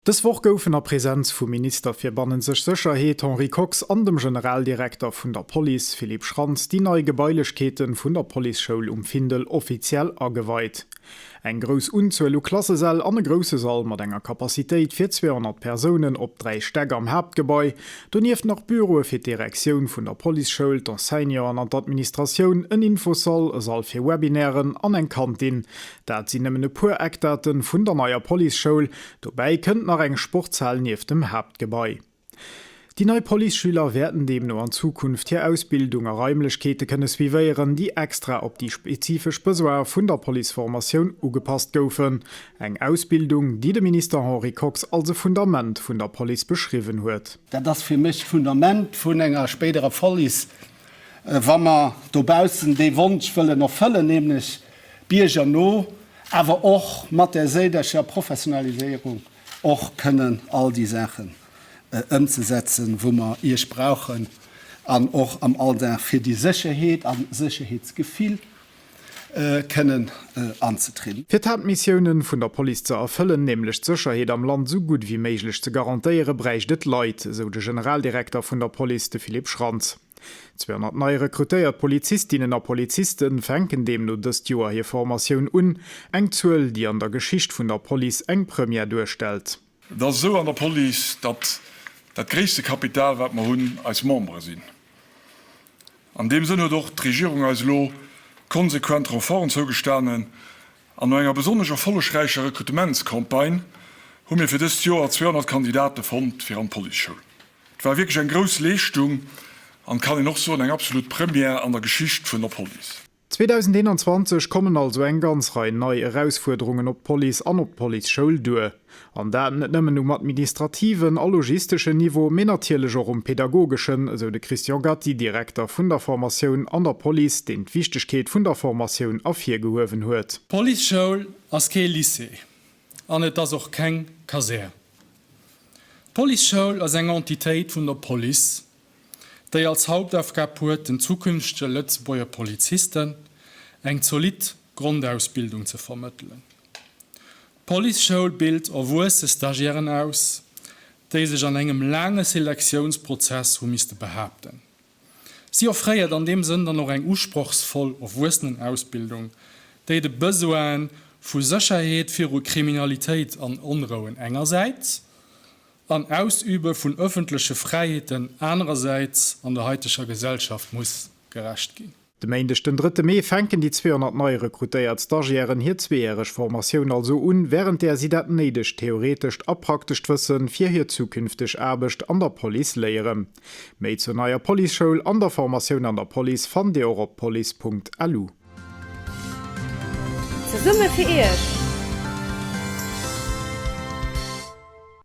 Dës Woch goufen a Presenz vum Minister fir bannenzeg Sécherheet Henri Kox an dem Generaldirekter vun der Police Philippe Schrantz déi nei Gebailechkeete vun der Policeschoul um Findel offiziell ageweit. Eng grouss Unzuel u Klassesäll an e grousse Sall mat enger Capacitéit fir 200 Persounen op 3 Stäck am Haaptgebai, donieft nach Büroe fir d'Direktioun vun der Policeschoul, d'Enseignanten an d'Administratioun, en Infossall, e Sall fir Webinairen an eng Kantin. Dat sinn nëmmen e puer Eckdate vun der neier Policeschoul. Dobäi kënnt nach eng Sportshal nieft dem Haaptgebai. Déi nei Policeschüler wäerten deemno an Zukunft hir Ausbildung a Raimlechkeete kënne suivéieren, déi extra op déi spezifesch Besoine vun der Policeformatioun ugepasst goufen. Eng Ausbildung, déi de Minister Henri Kox als e Fundament vun der Police beschriwwen huet. Dat ass fir mech d'Fundament vun enger spéiderer Police, wa mer dobaussen dee Wonsch wëllen erfëllen, nämlech biergerno, awer och mat där séidercher Professionaliséierung och kënnen all déi Saachen ëmzesetzen, wou mer Iech brauchen an och am Alldag fir déi Sécherheet a Sécherheetsgefill kënnen anzetrieden. Fir d'Haaptmissiounen vun der Police ze erfëllen, nämlech d'Sécherheet am Land esou gutt ewéi méiglech ze garantéieren, bräicht et Leit, esou de Generaldirekter vun der Police, de Philippe Schrantz. 200 nei rekrutéiert Polizistinnen a Poliziste fänken deemno dëst Joer hir Formatioun un, eng Zuel, déi an der Geschicht vun der Police eng Première duerstellt. Et ass esou an der Police, datt dat gréisste Kapital, wat mer hunn, eis Membere sinn. An deem Sënn huet och d'Regierung eis elo konsequent Renforten zougestanen an no enger besonnesch erfollegräicher Rekrutementscampagne hu mir fir dëst Joer 200 Kandidate fonnt fir an d'Policeschoul. Et war wierklech eng grouss Leeschtung an, kann een och soen, eng absolut Première an der Geschicht vun der Police. 2021 kommen also eng ganz Rei nei Erausfuerderungen op d'Police an op d'Policeschoul duer. An dat net nëmmen um administrativen a logisteschen Niveau, mee natierlech och um pedagogeschen, esou de Christian Gatti, Direkter vun der Formatioun an der Police, deen d'Wichtegkeet vun der Formatioun ervirgehuewen huet. D'Policeschoul ass kee Lycée an et ass och keng Kasär. D'Policeschoul ass eng Entitéit vun der Police, déi als Hauptaufgab huet, den zukünftege Lëtzebuerger Polizisten eng zolidd Grondausbildung ze vermëttelen. D'Policeschoul bilt erwuesse Stagiairen aus, déi sech an engem laange Selektiounsprozess hu misste behaapten. Si offréiert an deem Sënn dann och eng usprochsvoll Erwuessenenausbildung, déi de Besoine vu Sécherheet viru Kriminalitéit an Onrouen engersäits an Ausübe vun ëffentleche Fräiheeten anerersäits an der haiteger Gesellschaft muss gerecht ginn. De Méindeg den drëtte Mee fänken déi 200 nei rekrutéiert Stagiairen hir zweejäreg Formatioun also un, wärend där si dat néidegt theoretescht a praktescht Wësse fir hir zukünfteg Aarbecht an der Police léieren. Méi zur neier Policeschoul an der Formatioun an der Police fannt Dir och op police.lu. Zesumme fir Iech!